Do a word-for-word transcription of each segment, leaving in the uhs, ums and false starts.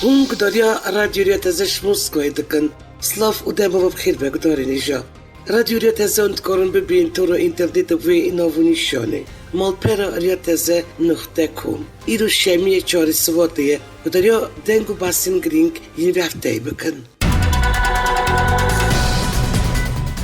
Hûn guhdariya Radyo Rêya Teze ji Moskowê dikin. Silav û dema we bi xêr be guhdarên hêja. Radyo Rêya Teze hûn dikarin bibînin toro înternetê bi vê nav û nîşanê: malpera rêya teze nuqte com. Îro şemiyê çarê Sibatê ye. Guhdariya deng û behsên girîng yên vê hefteyê bikin.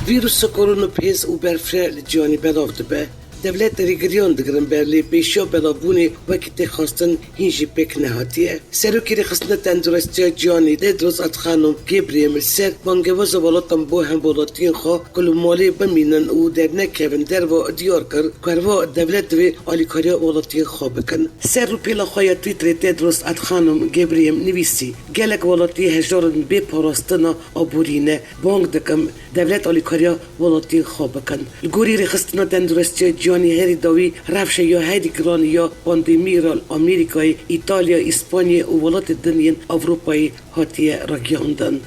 Vîrusa korona bi hêz û berfireh li cîhanê belav dibe. Dewlet rêgiriyan digirin ber, lê pêşiya belavbûnê wekî tê xwestin hîn jî pêk nehatiye. Serokê Rêxistina Tenduristiya Cîhanê Tedros Adhanom Ghebreyesus li ser bangewazê welatan bo hemwelatiyên xwe ku li malê bimînin û dernekevin derve diyar kir ku herwiha dewlet divê alîkariya welatiyên xwe bikin. Ser rûpêla xwe ya Twitterê Tedros Adhanom Ghebreyesus nivîsî: Gelek welatiyê hejwar in bê parastina aborî ne. Bang dikim dewlet alîkariya welatiyên xwe bikin. Li gorî Rêxistina Tenduristiya Cîhanê herî dawî rewşa ya herî giran ya pandemiyê re li Amerîkayê, Îtalya, Îspanyayê û welatê din yên Ewropayê hatiye ragihandin.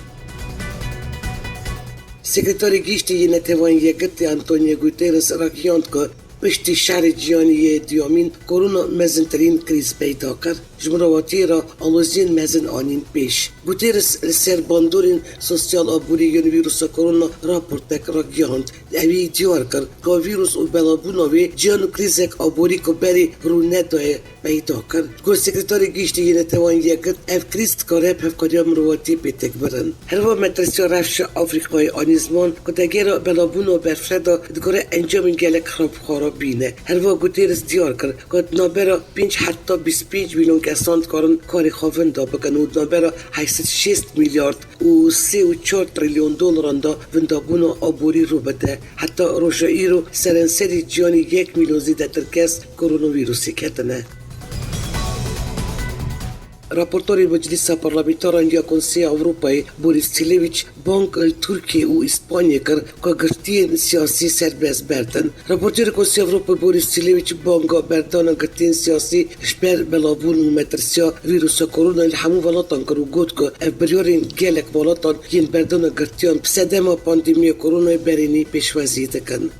Sekreterê Giştî yê Netewên Yekgirtî Antonio Guterres ragihand ku piştî şerê cîhanî yê duyemîn, korona mezintirîn krîz peyda kir. Ji mirovahiyê re aloziyên mezin anîn pêş. Guterres li ser bandorên sosyal aborî yên vîrusa korona raportek ragihand. Ewî diyar kir ku vîrus û belavbûna wê cîhan û krîzek aborî ku berê rû nedaye peyda kir. Got Sekreterê Giştî yê Netewên Yekgirt, ev krîz dikare bi hevkariya mirovatiyê pê têk birin. Herwiha metirsiya rewşa Afrîkayê anî ziman ku tevgera belavbûna berfireh de dikare encamên gelek xirab xwe re bîne. Herwiha Guterres diyar kir ku di navbera pênc heta bîst pênc milyon kesan dikarin karê xwe winda bikin û di navbera heşt sed şêst milyard û sê û çar trilyon dolaran de windabûna aborî rû bide. Heta roja îro seranserî cîhanê yek milyon zêdetir kes koronavîrusê ketine. Raportorê Meclîsa Parlamentaran ya Konseya Ewropayê Boris Çileviç bang li Tirkiye û Îspanyayê kir ku girtiyên siyasî serbest berdin. Raportorê Konseya Ewropayê Boris Çileviç banga berdana girtiyên siyasî ji ber belavbûn û metirsiya vîrusa korona li hemû welatan kir û got ku ev biryarên gelek welatan yên berdana girtiyan bi sedema pandemiya koronayê berînî pêşwazî dikin.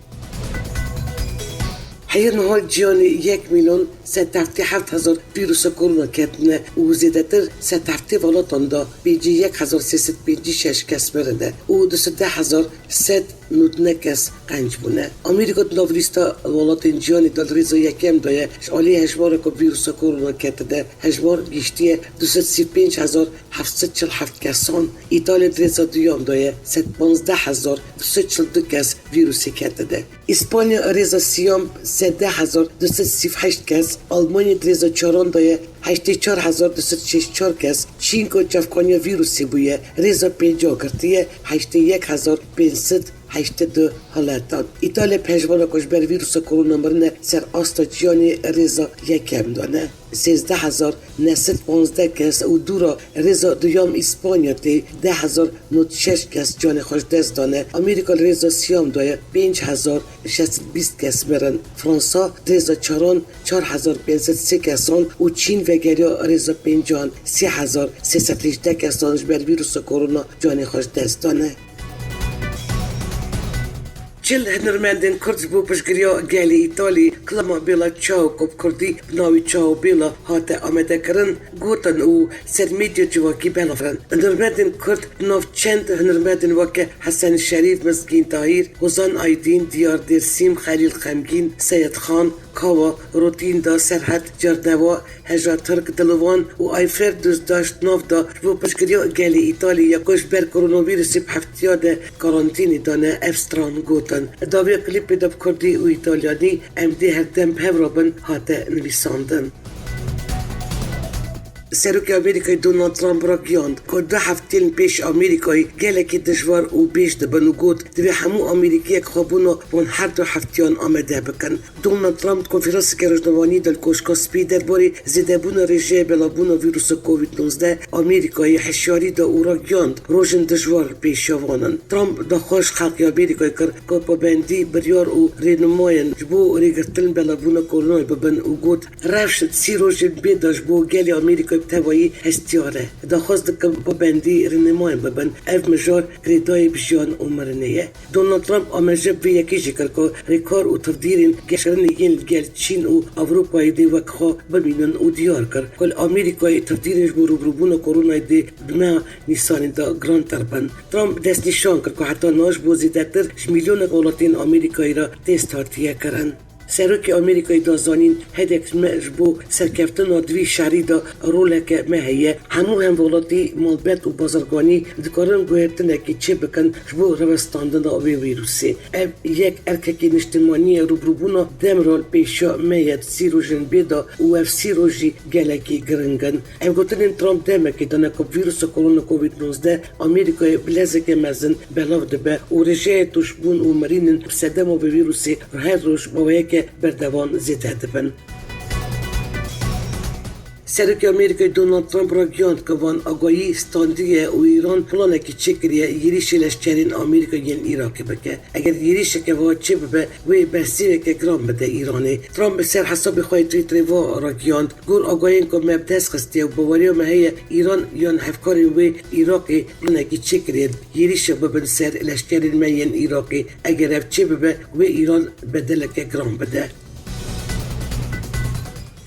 Heyî niha cîhanê yek milyon sed heftê heft hezar vîrusa korona ketine û zêdetir sed heftê welatan de pêncî yek hezar sê sed pêncî şeş kes mirine û du sed deh hezar sed nod neh kes qenc bûne. Amerîka di nav lîsta welatên cîhanê de li rêza yekem de ye. Ji alî hejmareka vîrusa korona ketine, hejmar gihîştiye du sed sî pênc hezar heft sed çil heft kesan. Îtalya di rêza duyem de ye, sed panzdeh hezar du sed çil du kes vîrusê ketine. Îspanya rêza siyam sed deh hezar du sed sî heşt kes, Almanya di rêza çaran de ye, heştê çar hezar du sed şêst çar kes, Çîn ku çavkaniya vîrusê bûye, rêza pênca girtiye, heştê yek hezar pênc sed heştê du haletan. Îtalya bi hejmara ku ji ber vîrusa korona mirine ser asta cîhanê rêza yekem de ne. Sêzdeh hezar neh sed panzdeh kes û dûra rêza duyam Îspanya tê, deh hezar nod şeş kes canê xwe ji dest dane. Amerîka li rêza siyam de ye, pênc hezar şeş sed bîst kes mirin. Fransa rêza çaran çar hezar pênc sed sê kesan û Çîn vegeriya rêza pêncan, sê hezar sê sed hejdeh kesan ji ber vîrusa korona canê xwe ji dest dane. Çil hunermendên Kurd ji bo piştgiriya gelê Îtalî kilama Bêla Çaw ku bi kurdî bi navê Çaw Bêla hate amadekirin, gotin û ser medya civakî belav kirin. Hunermendên Kurd di nav çend hunermendên weke Hesen Şerîf, Mizgîn Tahîr, Hozan Aydîn, Diyar Dêrsîm, Xelîl Xemgîn, Seyed Xan, Kawa, Rotînda, Serhed, Carnewa, Heja Tirk, Dilwan û Ayfer Duzdaş di nav de ji bo piştgiriya gelê Îtalî ya ku ji ber koronavîrusê bi heftiya de karantînê de ne, ev stran gotin. Dawiya klîpê de bi kurdî û îtalyanî, Em dê herdem bi hev re bin, hate nivîsandin. Serokê Amerîkayê Donald Trump ragihand ku du hefteyên pêş Amerîkayê gelekî dijwar û bêj dibin û got, divê hemû Amerîkiyek xwebûna wan her du heftiyan amade bikin. Donald Trump di konferanseke rojnamevanî de li Koşka Spî derbarê zêdebûna rêjeya belavbûna vîrusa Covid nozdeh Amerîkayê hişyarî da û ragihand, rojên dijwar li pêşiya wan in. Trump daxwaz ji xelkê Amerîkayê kir ku pabendî biryar û rênumayên ji bo rêgirtin belavbûna koronayê bibin û got, rewş di sî rojên bê de ji bo gelê Amerîkayê tevayî hestiyar e. Daxwaz dikim pabendî rênimayên bibin. Ev mijar girêdayî bi jiyan û mirinê ye. Donald Trump ameje bi vê yekê jî kir ku rêkar û tevdîrên geşkirinê yên li gel Çîn û Ewropayê dê wek xwe bimînin û diyar kir ku li Amerîkayê tevdîrên ji bo rûbirûbûna koronayê dê di meha Nîsanê de girantir bin. Trump destnîşan kir ku heta niha ji bo zêdetir ji milyonek welatiyên Amerîkayê re test hatiye kirin. Serokê Amerîkayê da zanîn, hedek me ji bo serkeftina di vî şerî de roleke me heye. Hemû hemwelatî, malbet û bazirganî dikarin guhertinekê çêbikin ji bo rawestandina vê vîrusê. Ev yek erkekî niştimanî ye, rûbirûbûna demra li pêşiya me ye di sî rojên bê de û ev sî roj jî gelekî giring in. Ev gotinên Trump demekê dane ku vîrusa korona Covid nozdeh Amerîkayê bi lezeke mezin belav dibe û rêjeya tûşbûn û mirînên bi sedema vê vîrusê her roj bi awayeke berdewam zêde dibin. Serokê Amerîkayê Donald Trump ragihand ku van agahî standiye û Îran planekî çêkiriye êrîşê leşkerên Amerîka yên Iraqê bike. Eger êrîşeke wiha çêbibe, wê bersiveke giran bide Îranê. Trump bi ser hesabê xwe yê Twitterê va ragihand, Gor agahiyên ku me bi dest xistiye û baweriya me heye Îran yan hevkarên wê Iraqê planekî çêkiriye êrîşa bibin ser leşkerên me yên Iraqê. Eger ev çêbibe, wê Îran bedeleke giran bide.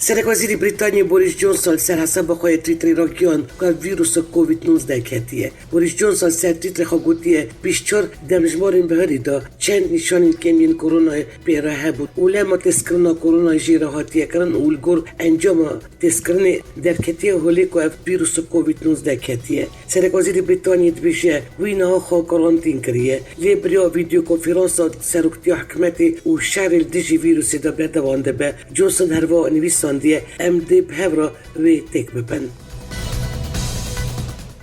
Serekwezîrê Brîtanyê Boris Johnson li ser hesaba xwe yê Twitterê ragihand ku ev vîrusa Covid nozdeh ketiye. Boris Johnson ser Twitterê xwe gotiye, bîst çar demjimar ên bihurî de çend nîşanên kêm yên koronayê pê re hebûn û lema testkirina koronayê jê re hatiye kirin û li gor encama testkirinê derketiye holê ku ev vîrusa Covid nozdeh ketiye. Serekwezîrê Brîtanyê dibêje, wî niha xwe karantîn kiriye. Lê bi riya vîdeokonferansa seroktiya hikûmetê û şerê li dijî vîrusê de berdewam dibe. Johnson herwiha nivîsandiye, em dê bi hev re wê têk bibin.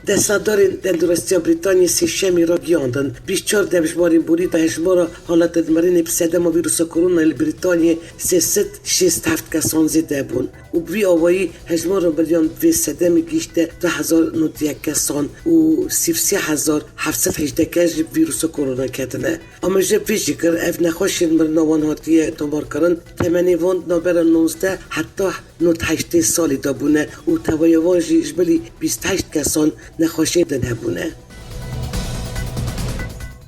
Desthilatdarên Tenduristiya Brîtanyê Sêşemî ragihandin, bîst çar demjimar ên borî de hejmara halatên mirinê bi sedema vîrusa koronayê li Brîtanyê sê sed şêst heft kesan zêde bûn û bi vî awayî hejmara miriyan bi vê sedemê gihîşte du hezar nod û yek kesan û sî û sê hezar heft sed hejdeh kes ji vîrusa korona ketine. Ameje bi vê jî kir, ev nexweşên mirina wan hatiye tomarkirin, temenê wan di navbera nozdeh heta nod heştê salî de bûne û tevaya wan jî ji bilî bîst heşt kesan nexweşiyên din hebûne.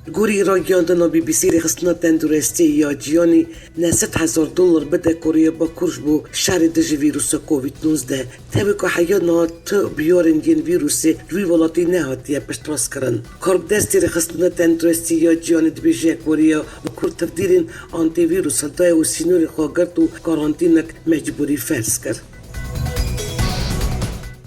Li gorî ragihandina B B C, Rêxistina Tenduristiyê ya Cîhanî neh sed hezar dolar bide Koreya Bakur ji bo şerê dijî vîrusa Covid nozdeh. Tevî ku heya niha tu biyarên yên vîrusê li wî welatî nehatiye piştrast kirin. Karbidestê Rêxistina Tenduristî ya Cîhanê dibêje, Koreya Bakur tevdîrên antîvîrus hildaye û sînorê xwe girt û karantînek mecbûrî ferz kir.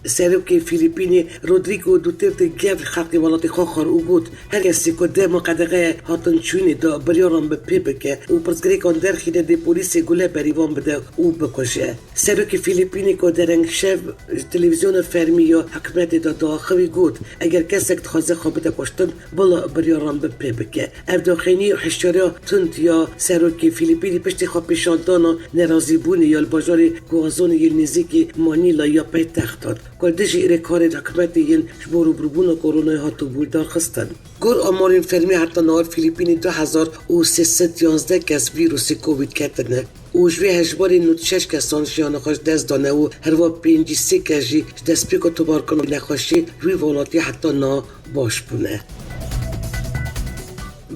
Serokê Fîlîpînê Rodrigo Duterte gef xelkê welatê xwe xwar û got, her kesê ku dema qedexeya hatinçûnê de biryaran bi pê bike û pirsgirêkan derxîne, dê polîsê gule berîvan bide û bikuje. Serokê Fîlîpînê ku dereng şev ji televîzyona fermî ya hikûmetê de diaxivî got, eger kesek dixwaze xwe bide kuştin, bila biryaran bi pê bike. Ev daxuyanî hişyariya tund ya serokê Fîlîpînê piştî xwepêşandana nerazîbûnê ya li bajarê Guazonê yê li nêzîkî Manîla ya paytext hat, ku li dijî rêkarên hikûmetê yên ji bo rûbirûbûna koronayê hatibû darxistin. Gor amarên fermî heta niha li Fîlîpînê du hezar û sê sed yanzdeh kes vîrusê Covid ketine û ji vê hejmarê nod şeş kesan jiyana xwe ji dest dane û herwa pêncî sê kes jî ji destpêka tomarkirina nexweşiyê wî welatî heta niha baş bûne.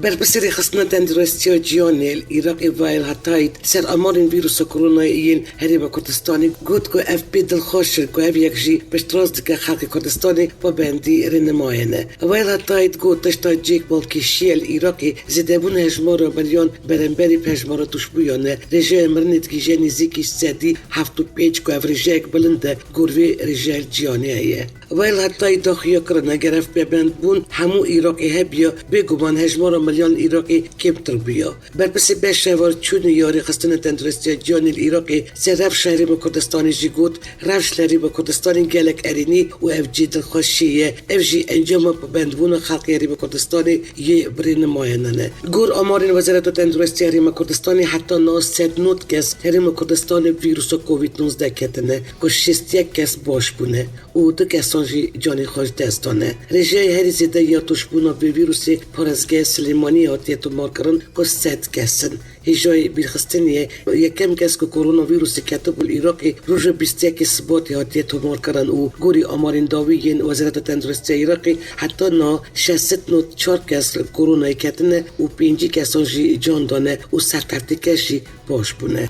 Berpirsê Rêxistina Tenduristiya Cîhanê li Iraqê Wael Hataîd ser amarên vîrusa koronayê yên Herêma Kurdistanê got ku ev pê dilxweş in ku ev yek jî piştrast dike xelkê Kurdistanê pabendî rênimayê ne. Wael Hataîd got, tişta cêk balkêşî ye li Iraqê zêdebûna hejmara meriyan beremberî bi hejmara tûşbûyan e. Rêjeya mirinê digihîje nêzîkî sedî heft û pênc ku ev rêjeyek bilind e, gor vê rêjeya li cîhanê heye. Wael Hataîd daxuya kirin, eger ev pêbendbûn hemû Iraqê hebiya, bêguman hejmara meriyan li Iraqê kêmtir bûya. Berpirsê Beşa Hevalçûnê ya Rêxistina Tenduristiya Cîhanê li Iraqê ser rewşa Herêma Kurdistanê jî got, rewş li Herêma Kurdistanê gelek erênî û ev cihê dilxweşiyê ye. Ev jî encama pabendbûna xelkê Herêma Kurdistanê yê bi rênimayê ne. Gor amarên Wezareta Tenduristiya Herêma Kurdistanê heta niha sed nod kes Herêma Kurdistanê bi vîrusa Covid nozdeh ketine, ku şêst yek kes baş bûne û du kesan jî canê xwe ji dest dane. Rêjeya herî zêde ya tûşbûna vê vîrusê parêzgeha Silêmaniyê Almanyayê hatiye tomarkirin ku sed kes in. Hêjayî bîrxistinê ye, yekem kes ku koronavîrusê ketibû li Iraqê roja bîst û yekê Sibatê hatiye tomarkirin û gorî amarên dawî yên Wezareta Tenduristiya Iraqê heta niha şeş sed û nod çar kes li koronayê ketine û pêncî kesan jî can dane û sed heftê kes jî baş bûne.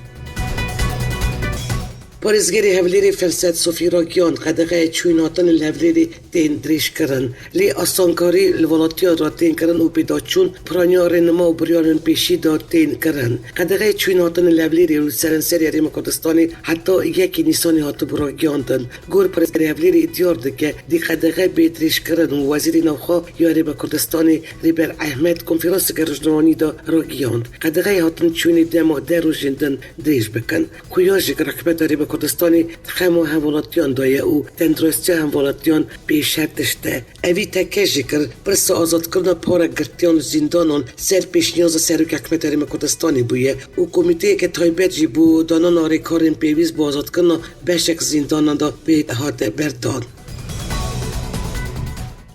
Parêzgerê Hevlêrê Felset Sofî ragihand, qedexeya çûyîn hatin li Hevlêrê tên dirêjkirin. Lê asankarî li welatiyan re tên kirin û pêdaçûn piraniya rênima û biryarên pêşî de tên kirin. Qedexeya çûyîn hatin li Hevlêrê û li seranserê Herêma Kurdistanê heta yekê Nîsanê hatibû ragihandin. Gor parêzgerê Hevlêrê diyar dike, dê qedexe bê dirêjkirin û Wezîrê Navxwe ya Herêma Kurdistanê Rêber Ehmed konferanseke rojnamevanî de ragihand, qedexeyê hatin çûyînê dema deh rojên din dirêj bikin. Xuya jî kir, hikûmeta Herêma Kurdistanê di xema hemwelatiyan de ye û tenduristiya hemwelatiyan pêşer tişt e. Evî teke jî kir, pirsa azadkirina para girtiyan li zîndanan ser pêşniyaza Serokê Hikûmeta Herêma Kurdistanê bûye û komîteyeke taybet jî bo danana rêkarên pêwîst bo azadkirina beşek zîndanan de pê hate berdan.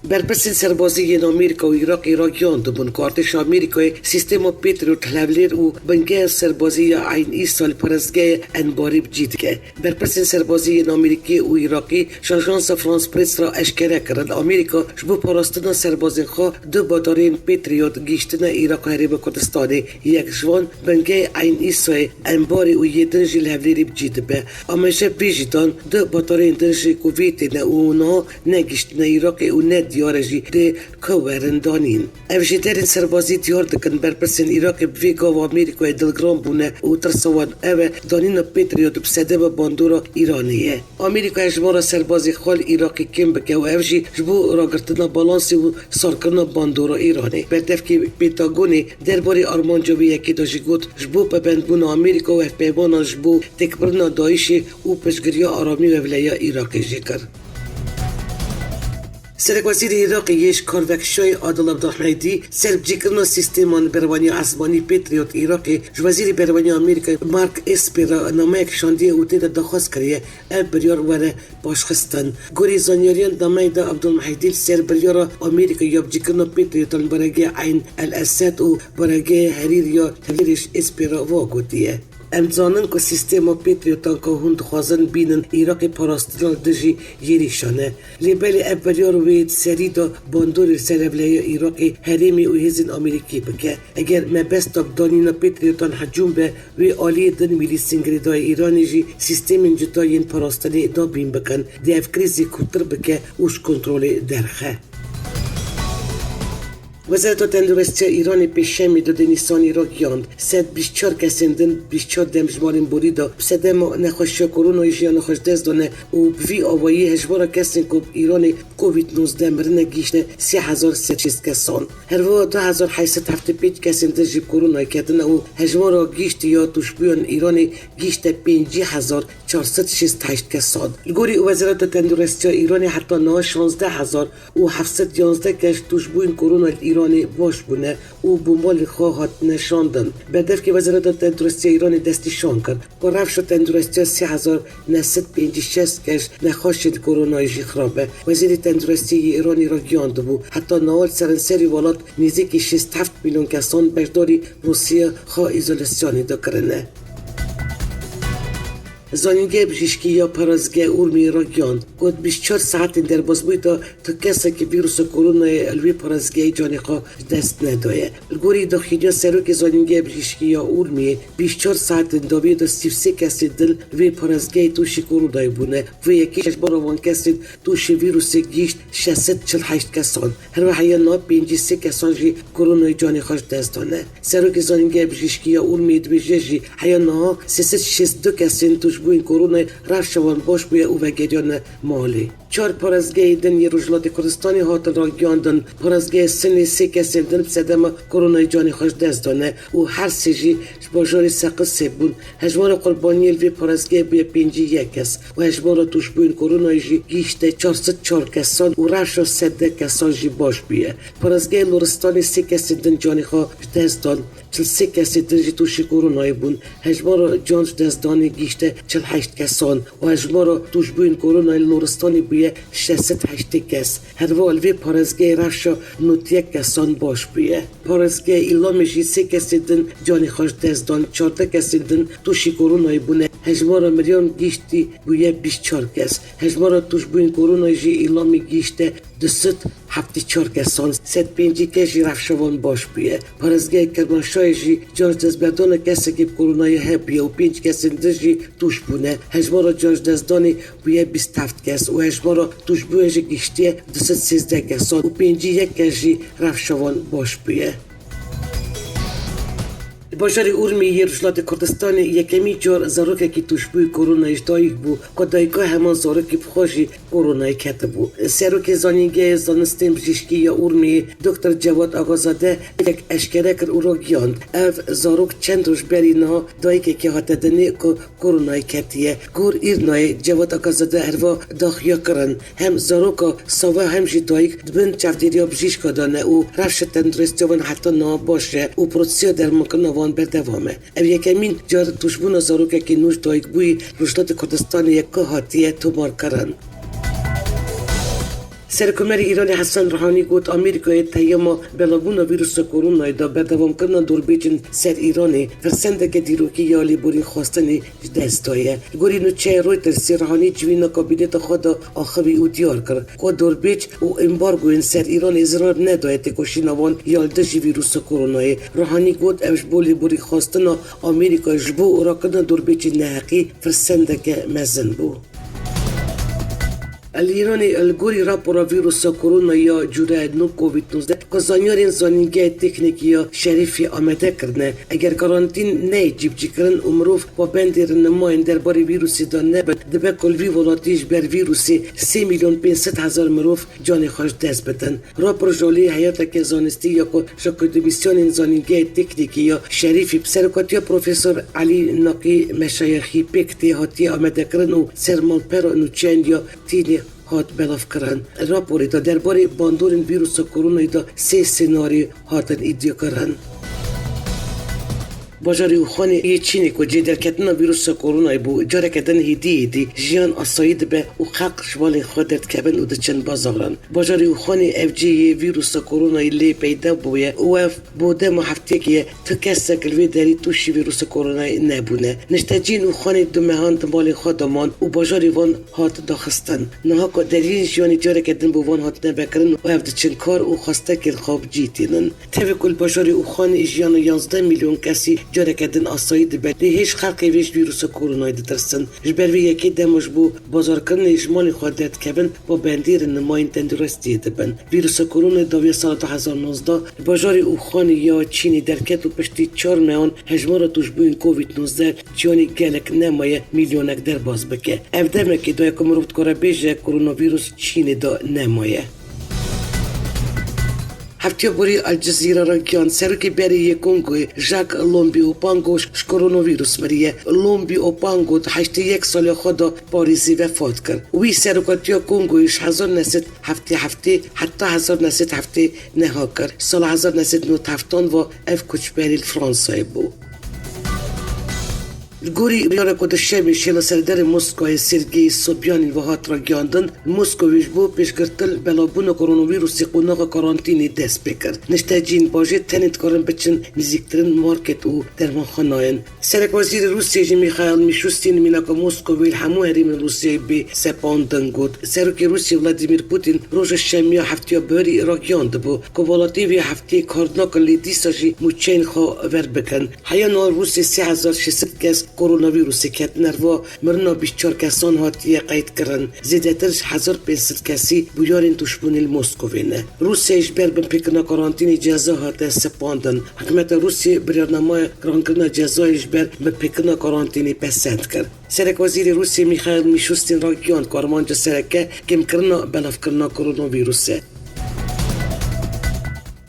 Berpirsên serbazî yên Amerîka û Iraqê ragihand bûn ku artêşa Amerîkayê sîstema Patriot li Hevlêr û bingeya serbazî ya Eyn Îsa li parêzgeha Enbarî bi cî dike. Berpirsên serbazî yên Amerîkî û Iraqî ji ajansa France Press re eşkere kirin, Amerîka ji bo parastina serbazên xwe du batariyên Patriot gihîştine Iraq û Herêma Kurdistanê. Yek ji wan bingehê Eyn Îsayê, Enbarê û yê din jî li Hevlêrê bi cî dibe. Amaje bi vê jî dan, du batariyên din jî ku vê tê ne û niha negihîştine Iraqê û ne diyar e jî dê ku werin danîn. Ev jêderên serbazî diyar dikin, berpirsên Iraqê bi vê gava Amerîkayê dilgiran bûne û tirsa wan ew e, danîna Patriot bi sedema bandora Îranê ye. Amerîka hejmara serbazê xwe li Iraqê kêm bike û ev jî ji bo ragirtina balansê û sarkirina bandora Îranê. Berdevkê Pentagonê derbarê armanca wê yekê de jî got, ji bo pabendbûna Amerîka û hevpeymanan ji bo têkbirina DAIŞê û piştgiriya aramî û hevleya Iraqê jî kir. Serekwezîrê Iraqê yê ji kar vekişayî Adil Abdulmehedî ser bicîkirina sîsteman berevaniya esmanî Patriot Iraqê ji Wezîrê Berevaniya Amerîkayê Mark Esper re nameyek şandiye û tê de daxwaz kiriye ev biryar were paşxistin. Gorî zanyariyan, nameyê de Abdulmehedî li ser biryara Amerîka ya bicîkirina Patriotan li baregê Eyn El Esed û baregê Herîr ya Hevlêrê ji Esper re va gotiye. Em dizanin ku sîstema Patriotan ku hûn dixwazin bînin Iraqê parastina li dijî êrîşan e. Lê belê ev biryar wê di serî de bandorê li ser hevleya Iraqê, herêmê û hêzên Amerîkî bike. Eger mebesta bi danîna Patriotan hicûm be, wê aliyê din mîlîsên girêdayî Îranê jî sîstemên cuda yên parastinê dabîn bikin, dê ev krîzê kûrtir bike û ji kontrolê derxe. Wezareta Tenduristiya Îranê pêşemê dudê Nîsanê ragihand, sed bîst çar kesên din bîst çar demjimmarên borî de bi sedema nexweşiya koronayê jiyana xwe ji dest dane û bi vî awayî hejmara kesên ku bi Îranê covid nozdeh mirine gihîştine sê hezar sed şêst kesan. Her wiha du hezar heyt sed heftê pênc kesên din jî bi koronayê ketine û hejmara gihîştî ya tûşbûyan Îranê gihîşte pêncî hezar çar sed şêst heşt kesan. Li gorî Wezareta Tenduristiya Îranê heta niha şazdeh hezar û heft sed yanzdeh kes tûşbûyên korona li Îranê baş bûne û bo malên xwe hatine şandin. Berdevkê Wezareta Tenduristiya Îranê destnîşan kir ku rewşa tenduristiya sê hezar neh sed pêncî şeş kes nexweşên koronayê jî xirab e. Wezîrê Tenduristiyê yê Îranê ragihiyandibû, heta niha li seranserê welat nêzîkî şêst heft milyon kesan beşdarî rûsiya xwe îzolasyanê de kirine. Zanîngeha Bijîşkî ya Parêzgeha Urmiyê ragihand, ku di bîst çar saetên derbasbûyî de tu kesekî vîrusa koronayê li wê parêzgehê canê xwe ji dest nedaye. Li gorî daxuyaniya serokê Zanîngeha Bijîşkî ya Urmiyê, bîst çar saetên dawiyê de sî û sê kesên din li vê parêzgehê tûşî koronayê bûne. Vê yekê ji hejmara van kesên tûşî vîrusê gihîşt şeş sed çil heşt kesan. Her wiha heya niha pêncî sê kesan jî koronayê canê xwe ji dest dane. Serokê Zanîngeha Bijîşkî ya Urmiyê dibêje jî heya niha sê sed şêst du kesên tûşbûyên koronayê rewşa wan baş bûye û vegeriyane malê. Çar parêzgehê din yê Rojhilatê Kurdistanê hatin ragihandin. Parêzgeha Sinê sê kesên din bi sedema koronayê canê xwe ji dest dane û her sê jî ji bajarê Seqizê bûn. Hejmara qurbaniyên li vê parêzgehê bûye pêncî yek kes û hejmara tûşbûyên koronayê jî gihîşte çar sed çar kesan û rewşa sed deh kesan jî baş bûye. Parêzgehê Loristanê sê kesên din canê xwe ji dest dan, çil sê kesên din jî tûşî koronayê bûn. Hejmara can ji dest danê gihîşte çil heşt kesan û hejmara tûşbûyên koronayê li Loristanê bûye şeş sed heştê kes. Herwiha li vê parêzgehê rewşa nod yek kesan baş bûye. Parêzgeha Îlamê jî sê kesên din canê xwe ji dest dan, çardeh kesên din tûşî koronayê bûne. Hejmara miriyan gihîştî bûye bîst çar kes. Hejmara tûşbûyên koronayê jî Îlamê gihîşte du sed heftê çar kesan, sed pêncî kes jî rewşa wan baş bûye. Parêzgehê Kermanşahê jî can ji destberdana kesekî bi koronayê hebûye û pênc kesên din jî tûş bûne. Hejmara can ji destdanê bûye bîst heft kes û hejmara tûşbûyan jî gihîştiye du sed sêzdeh kesan û pêncî yek kes jî rewşa wan baş bûye. Li bajarê Urmiyê yê Rojhilatê Kurdistanê yekemîn car zarokekî tûşbûyî koronayê ji dayik bû, ku dayika heman zarokî bi xwe jî koronayê ketibû. Serokê Zanîngehê Zanistên Bijîşkî ya Urmiyê, Doktor Cewad Agazade, yek eşkere kir û ragihand, ev zarok çend roj berî niha dayikekê hate dinê ku koronayê ketiye. Gor Îrnayê, Cewad Agazade herva daxuya kirin, hem zaroka sava hem jî dayik di bin çavdêriya bijîşka de ne û rewşa tenduristiya wan heta niha baş e û prosesiya dermankirina wan berdewam e. Ev yekemîn car tûşbûna zarokekî nû ji dayikbûyî Rojhilatê Kurdistanê ye ku hatiye tomarkirin. Serokkomarê Îranê Hesen Ruhanî got, Amerîkayê di heyama belavbûna vîrusa koronayê de berdewamkirina dorbêjên ser Îranê firsendeke dîrokî ya lêborînxwestinê ji dest daye. Li gorî nûçeya Reutersê, Ruhanî civîna kabîneta xwe de axivî û diyar kir, ku dorbêj û embargoyên ser Îranê zirar nedaye têkoşîna wan ya li dijî vîrusa koronayê. Ruhanî got, ev ji bo lêborînxwestina Amerîka ji bo rakirina dorbêjên neheqî firsendeke mezin bû. Li Îranê li gorî rapora vîrusa korona ya cûre nû Covid nozdeh, ku zanyarên Zanîngehê Teknîkî ya Şerîfê amade kirine, eger karantîn neyê cîbicîkirin û mirov pabendê rinimayên derbarê vîrusê de nebin, dibe ku li vî welatî ji ber vîrusê sê milyon pênc sed hezar mirov canê xwe ji dest bidin. Rapor ji alî heyeteke zanistî ya ku ji akademîsyanên Zanîngehê Teknîkî ya Şerîfî bi serokatiya Profesor Elî Naqî Meşayexî pêk tê hatiye amadekirin û ser malpera nûçeyan ya tînê hat belavkirin. Raporê de derbarê bandorên vîrusa koronayê de sê senaryo hatin îdiakirin. Bajarê Wuhanê yê Çînê ku cê derketina vîrusa koronayê bû, careke din hêdî hêdî jiyan asayî dibe û xelk ji malên xwe derdikevin û diçin bazaran. Bajarê Wuhanê ev cê yê vîrusa koronayê lê peyda bûye û ev bo dema hefteyekê ye tu kesek li vê derî tûşî vîrusa koronayê nebûne. Nişteciyên Wuhanê du mehan di malên xwe de man û bajarê wan hat daxistin. Niha ku deriyên jiyanê careke din bo wan hatine vekirin û ev diçin kar û xwestekên xwe bi cî tînin. Tevî ku li bajarê Wuhanê jiyana yanzdeh milyon kesî careke din asayî dibe, lê hêj xelkê vê ji vîrusa koronayê ditirsin. Ji ber vê yekê dema ji bo bazarkirinê ji malên xwe derdikevin, pabendî rinimayên tenduristiyê dibin. Vîrusa koronayê dawiya sala du hezar nozdeh li bajarê Wuhanê ya Çînê derket û piştî çar mehan hejmara tûşbûyên Covid nozdeh cîhanê gelek nemaye milyonek derbas bike. Ev demekê daye ku mirov dikare bêje koronavîrus Çînê de nemaye. Heftiya borî El Cezîre re gihand, serokê berê yê Kongoyê Jacques Lombi Opango ji koronavîrus miriye. Lombi Opango di heştê yek saliya xwe de Parîzê vefat kir. Wî serokatiya Kongoyê ji hezar neh sed heftê heftê heta hezar neh sed heftê neha kir. Sala hezar neh sed nod heftan ve ev koçberî li Fransayê bû. Li gorî biyana ku di şevê şêla serdarê Moskayê Sergey Sobyanin ve hat ragihandin, Moskowê ji bo pêşgirtin belavbûna koronavîrusê qonaxa karantînê dest pê kir. Nişteciyên bajêr tenê dikarin biçin nêzîktirin market û dermanxanayên. Serekwezîrê Rûsiyê jî Mîxail Mîşûstîn mînaka Moskowê li hemû herêmên Rûsiyayê bê sepandin got. Serokê Rûsiyê Vladimir Putin roja şemiya heftiya biharî ragihand bû ku welatî vê hefteyê kar nakin lê dîsa jî mûçeyên xwe ver bikin. Heya niha Rûsiyê sê hezar şeş sed kes koronavîrusê ketin herva mirina bîst çar kesan hatiye qeydkirin. Zêdetir ji hezar pênc sed kesî bûyerên tûşbûnê li Moskovê ne. Rûsya ji ber binpêkirina karantînê ceza hate sepandin. Hikûmeta Rûsya biryarnameya girankirina cezayê ji ber binpêkirina karantînê pesend kir. Serekwezîrê Rûsya Mîxail Mîşûstîn ragihand ku armanca sereke kêmkirina belavkirina koronavîrus e.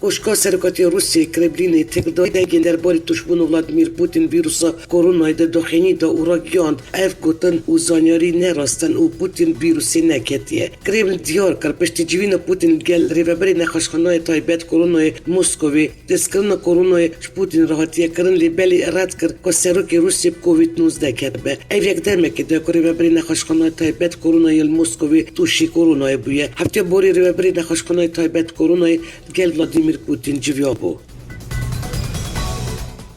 Koşka Serokatiya Rûsyayê Kremlînê têkildarî dengên derbarê tûşbûna Vladimir Putin vîrusa koronayê de daxuyanî da û ragihand, ev gotin û zanyarî ne rast in û Putin vîrusê neketiye. Kremlin diyar kir, piştî civîna Putin li gel rêveberê nexweşxanaya taybet koronayê Moskovê, testkirina koronayê ji Putin re hatiye kirin, lê belê red kir ku serokê Rûsyê bi Covid nozdeh ketibe. Ev yek demekê de ku rêveberê nexweşxanaya taybet koronayê li Moskovê tûşî koronayê bûye. Hefteya borî rêveberê nexweşxanaya taybet koronayê li gel Vladimir Putin civiyabû.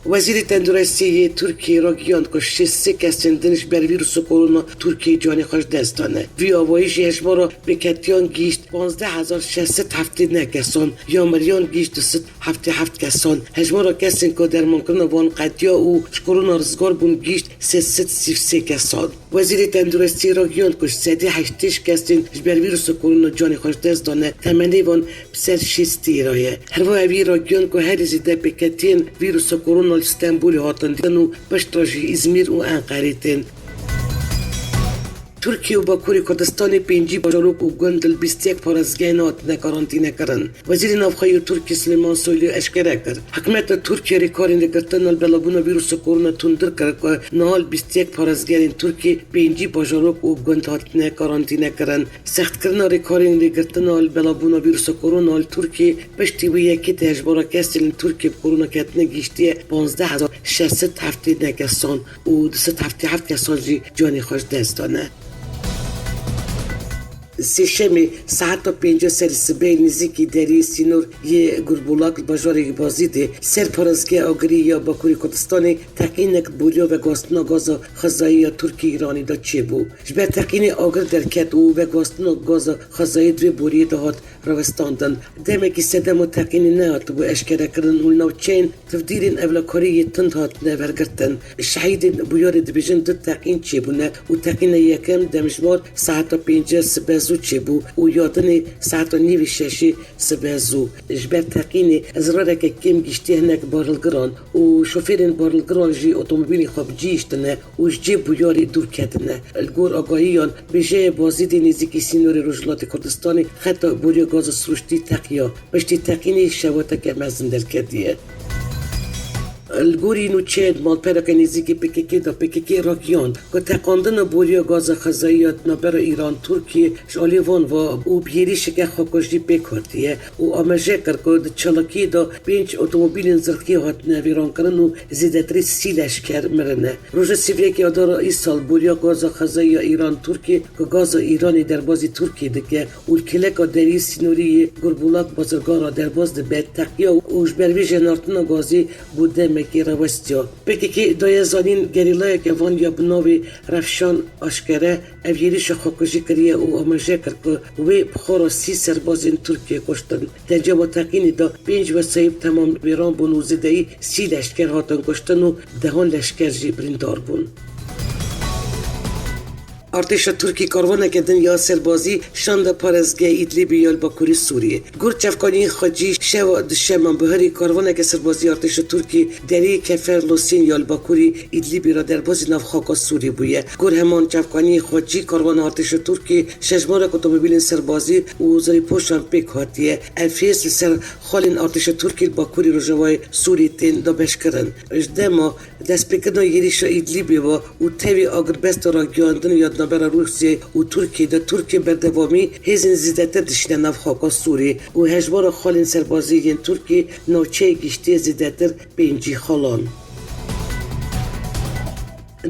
Wezîrê Tenduristî yê Tirkiyê ragihand ku şêst sê kesên din ji ber vîrusa korona Tirkiyeyê canê xwe ji dest dane. Vî awayî jî hejmara pêketiyan gihîşt panzdeh hezar şeş sed heftê neh kesan, ya meriyan gihîşt du sed heftê heft kesan. Hejmara kesên ku dermankirina wan qediya û ji korona rizgar bûn gihîşt sê sed sî û sê kesan. Wezîrê Tenduristî ragihand ku ji sedî heştê ji kesên ji ber vîrusa korona canê xwe ji dest dane, temenê wan bi ser şêstî re ye. Her wiha wî ragihand ku herî zêde pêketiyên vîrusa korona li Stenbolê hatin dîtin û piştre jî Îzmîr û Enqerê tên. Tirkiye û Bakurê Kurdistanê pêncî bajarok û gund li bîst yek parêzgehên hatine karantînekirin. Wezîrê Navxwe yê Tirkiyê Silêman Soylu eşkere kir, hikûmeta Tirkiyê rêkarên rêgirtina li belavbûna vîrusa korona tundtir kir ku niha li bîst yek parêzgehên Tirkiyê pêncî bajarok û gund hatine karantînekirin. Sextkirina rêkarên rêgirtina li belavbûna vîrusa korona li Tirkiyê piştî wê yekê de hejmara kesên li Tirkiyê bi korona ketine gihîştiye panzdeh hezar şeş sed heftê neh kesan û du sed heftê heft kesan jî canê xwe ji dest dane. Sêşemê saeta pênca serê sibehê nêzîkî deriyê sînor yê Gurbulak li bajarê Bazîdê ser parêzgeha agirî ya Bakurê Kurdistanê teqînek boriya veguhastina gaza xwezayî ya Tirkî-Îranî de çêbû. Ji ber teqînê agir derket û veguhastina gaza xwezayî di vê boriyê de hat rawestandin. Demekî sedema teqînê nehatibû eşkerekirin û li navçeyên tevdîrên ewlekarî yê tund hatine vegertin. Şehîdên bûyerê dibêjin du teqîn çêbûne û teqîna yekem demjimar saeta pênce sibe zû çêbû û ya dinê saeta nîvê şeşê sibe zû. Ji ber teqînê zirareke kêm gihîştiye hinek barhilgiran û şofêrên barhilgiran jî otomobîlên xwe bi cî hiştine û ji cihê bûyerê dûr ketine. Li gor agahiyan, bêjeyê Bazîdê nêzîkî sînorê Rojhilatê Kurdistanê xeta boriya gaza sirûştî teqiya. Piştî teqînê şewateke mezin derketiye. Li gorî nûçeyên malpereke nêzîkî P K K de P K K ragihand ku teqandina boriya gaza xwezayî ya di navbera Îran-Tirkiyê ji aliyê van ve û bi êrîşeke xwekujî pêk hatiye û amaje kir ku di çalakiyê de pênc otomobîlên zirxî hatine vîrankirin û zêdetirî sî leşker mirine. Roja sîviyekê Adara îsal boriya gaza xwezayî ya Îran-Tirkiyê ku gaza Îranê derbazî Tirkiyê dike û li kêleka deriyê sînorî yê Gurbulak bazirgan re derbas dibe, teqiya û ji ber vê jenartina gazê bo demekê rawestiya. P K K daye zanîn, gerîlayeke van ya bi navê Revşan Aşkere ev êrîşa xwekujî kiriye û amaje kir ku wê bi xwe re sî serbazên Tirkiyê kuştin. Di encama teqînê de pênc wesayîb temam wêran bûn û zêdeyî sî leşker hatin kuştin û dehan leşker jî birîndar bûn. Artêşa Tirkî karvaneke din ya serbazî şande parêzgeha Îdlîbê ya li bakurî Sûriyê. Gor çavkaniyên xwecî, şeva duşema bihirî karvaneke serbazî artêşa Tirkî deriyê Kefer Losên ya li bakurî Îdlîbê re derbazî nav xaka Sûriyê bûye. Gor heman çavkaniyên xwecî, karvana artêşa Tirkî şeşmarek otomobîlên serbazî û zirîpoşan pêk hatiye. Ev hêz li ser xalên artêşa Tirkî li bakurî rojavayê Sûriyê tên dabeşkirin. Ji dema destpêkirina êrîşa Îdlîbê ve û tevî agirbesta ragihandin ya di navbera Rûsyayê û Tirkiyê de, Tirkiye berdewamî hêzên zêdetir dişîne nav xaka Sûriyê û hejmara xalên serbazî yên Tirkiyê navçeyê gihîştiye zêdetir pêncî xalan.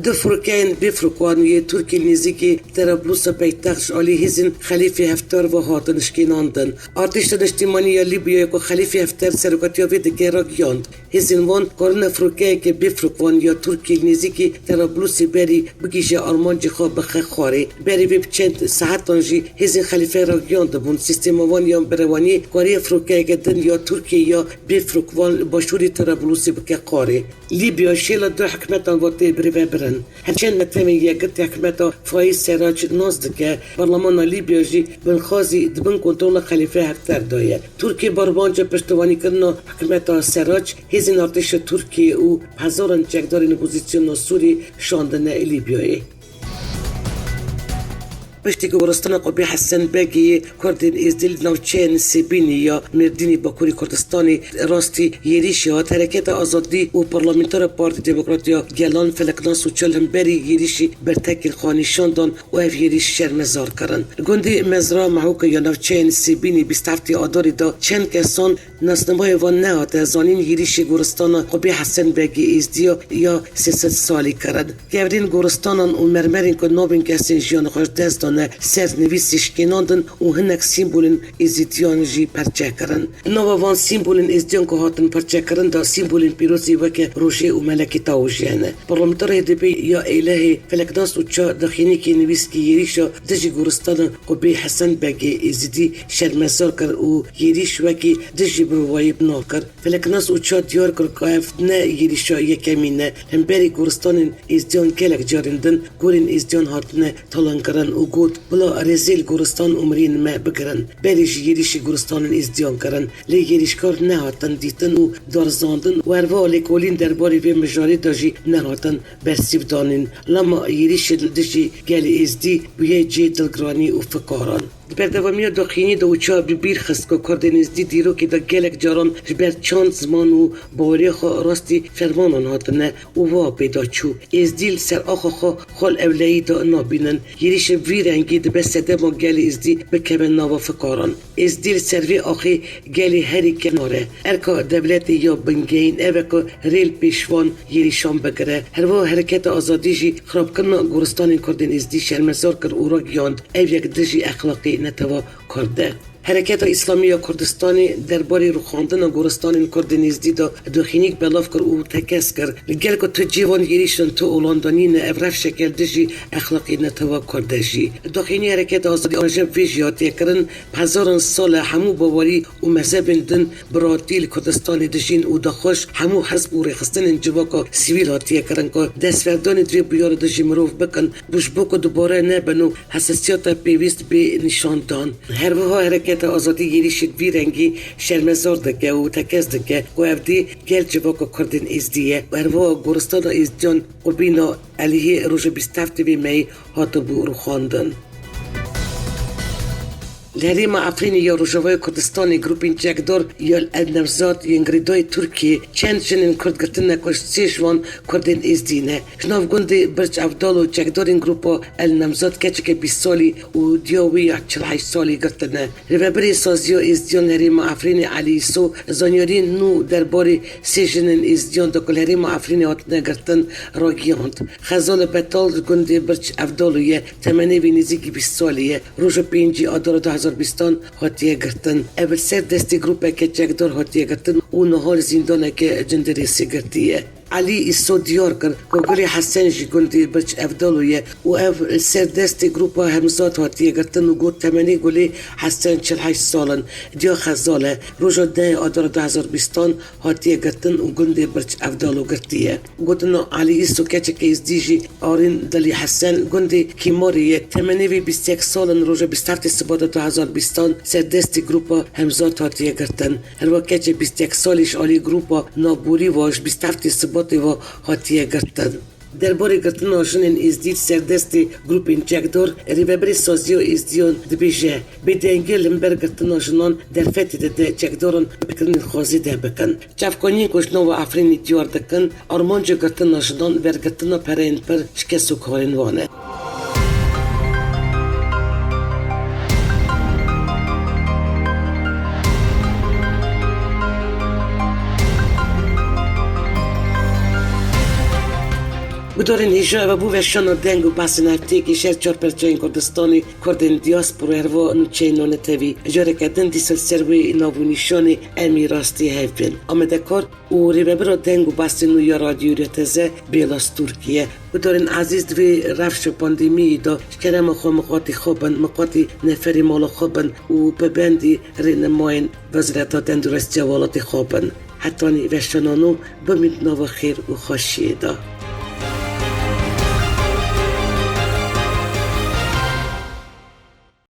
Du firokeyên bêfirokvan yê Tirkiyê li nêzîkî Terablusa paytext ji alî hêzên Xelîfê Heftar ve hatin şikênandin. Artêşa Niştimanî ya Lîbyayê ku Xelîfê Heftar serokatiya vê dike ragihand, hêzên wan karine firokeyeke bêfirokvan ya Tirkiyê li nêzîkî Terablusê berî bigihîje armancê xwe bixe xwarê. Berî vê bi çend saetan jî hêzên Xelîfeyê ragihiyandibûn, sîstema wan ya berewaniyê kariye firokeyeke din ya Tirkiyê ya bêfirokvan li başûrê Terablusê bike xwarê. Lîbya şêla du hikûmetan ve tê birêvebirin. Her çend netewên yekgirtî hikûmeta Faîz Serac nas dike, Parlemana Lîbya jî Binxazî di bin kontrola Xelîfê Hefter de ye. Tirkiye bi armanca piştevanîkirina hikûmeta Serac, hêzên artêşa Tirkiyê û hezaran çekdarên opozisyona Sûrî şandine Lîbyayê. Piştî ku goristana Qubî Hesen Begê yê Kurdên Êzdî li navçeyên Sêbînî ya Mêrdînî Bakurî Kurdistanê rastî êrîşê hat, Hereketa Azadî û Parlamentara Partî Demokrat ya Gelan Feleknas Uçal hemberî êrîşî bertekên xwe nîşan dan û ev êrîş şermezar kirin. Li gundê Mezra Mehûka ya navçeyên Sêbînî bîst heftê Adarê de çend kesan nasnamayê wan nehate zanîn, êrîşê goristana Qubî Hesen Begê Êzdiya ya sê sed salî kirin. Kevirên goristanan û mermerên ku navên kesên jiyan xwe ji dest dane ser nivîsê şikênandin û hinek sîmbolên êzîdiyan jî perçe kirin. Nava van sîmbolên êzdiyan ku hatin perçekirin de sîmbolên pîrozî weke rojê û melekê tawûjê ne. Parlamentera H D P ya Êlihê Feleknas Uçal daxînîkê nivîskî êrîşa dijî goristana Qubî Hesen Begê Êzidî şermezar kir û êrîş wekî dijî mirovayî bi nav kir. Feleknas Uçal diyar kir ku ev ne êrîşa yekemîn e. Hemberî goristanên êzdiyan gelek carên din gorên êzdiyan hatine talankirin û got, bila rêzê li goristan û miriyên me bigirin. Berê jî êrîşî goristanên êzdiyan kirin. Lê êrîşkar nehatin dîtin û darizandin û herwiha lêkolîn derbarê vê mijarê de jî nehatin bersîvdanîn. Lema êrîşê li dijî gelê êzdî bûye cihê dilgiranî û fikaran. Di berdewamiya daxînî de Uçal bi bîr xist ku Kurdên Êzdî dîrokê de gelek caran ji ber çand, ziman û baweriya xwe rastî fermanan hatine û wiha pê de çû. Êzdî li ser axa xwe xwe li ewleyî de nabînin. Êrîşên vî rengî dibe sedema gelê Êzdî bikeve nava fikaran. Êzdî li ser vê axê gelê herî kevnar e. Erka dewletê ya bingehîn ev e ku rê li pêşvan êrîşan bigire. Herwiha Hereketa Azadî jî xirabkirina goristanên Kurdên Êzdî şermezar kir û ragihand, ev yek dijî exlaqê netewa Kurd e. Hereketa Îslamî ya Kurdistanê derbarê rûxandina goristanên Kurdên Êzdî de daxînîk belav kir û tekez kir, li gel ku tu cihê van êrîşan tu olanda nîne, ev rewşeke dijî exlaqê netewa Kurd e jî. Daxînî Hereketa Azadî ajev vê jî hatiye kirin, bi hezaran sal e hemû bawerî û mezhebên din bi rahatî li Kurdistanê dijîn û daxwaş hemû hizb û rêxistinên civaka sivîl hatiye kirin ku destverdanê di vê bûyerê de ji mirov bikin, bû ji bo ku dubare nebin û hesasiyeta pêwîst bê nîşandan. Her wiha Hereketa Azadî êrîşên vî rengî şermezar dike û tekez dike ku ev dê gel civaka Kurdên Êzdî ye. Her wiha goristana Êzdiyan Qubîna Eliyê roja bîst heftê vê meyê hatibû rûxandin. Li herêma Efrînê ya Rojavayê Kurdistanê grûpên çekdar ya El Nevzat yên girêdayî Tirkiyê çend jinên Kurd girtine ku sê ji wan Kurdên Êzdî ne. Ji nav gundê Birc Evdal û çekdarên grûpa El Nevzat keçeke bîst salî û diya wê ya çil heşt salî girtine. Rêvebirê Saziya Êzdiyan li herêma Efrînê Elî Îso zanyariyên nû derbarê sê jinên Êzdiyan de ku li herêma Efrînê hatine girtin ragihand. Xezale Betal li gundê Birc Evdalû ye, temenê wî nêzîkî bîst salî ye. Roja pêncî Adara du hezar bîstan hatiye girtin. Ev li ser destê grûpeke çekdar hatiye girtin û niha li zîndaneke Cindirêsê girtî ye. Elî Îso diyar kir ku Gulê Hesen jî gundê Birc Evdalû ye û ev li ser destê grûpa Hemzat hatiye girtin û got, temenê Gulê Hesen çil heşt sal in. Diya Xezal e. Roja dehê Adara du hezar bîstan hatiye girtin û gundê Birc Evdalû girtî ye. Gotina Elî Îso keçeke Êzdî jî Arîn Dilî Hesen gundê Kîmarê ye. Temenê wî bîst yek sal in, roja bîst heftê Sibata du hezar bîstan ser destê grûpa Hemzat hatiye girtin. Her wek keçê bîst yek salî ji alî grûpa navborî ve ji bîst heftê Sibatê ve hatiye girtin. Derbarê girtina jinên Êzdî li ser destê grûpên çekdar, rêvebirê Saziya Êzdiyan dibêje, bêdengiya li hember girtina jinan derfetê dide çekdaran pikirinên xwe zêde bikin. Çavkaniyên ku ji nava Efrînê diyar dikin, armanca girtina jinan, wergirtina pereyên pir ji kes û karên wan e. Gudarên hêja, eve bû veşana deng û behsên hefteyekî ji her çar perçeyên Kurdistanê, Kurdên diaspora, herwiha nûçeyên netewî. Careke din dîsa li ser wê nav û nîşanê em ê rastî hev bên. Amadekar û rêvebira deng û behsên nû ya Radyoyê Rêteze Bêlas Tûrkî ye. Gudarên ezîz, di vê rewşa pandemiyê de ji kerema xwe miqatî xwe bin, miqatî neferê mala xwe bin û pibendî rênemayên Wezareta Tenduristiya welatê xwe bin. Hetanî veşanano bimîn di nava xêr û xweşiyê de.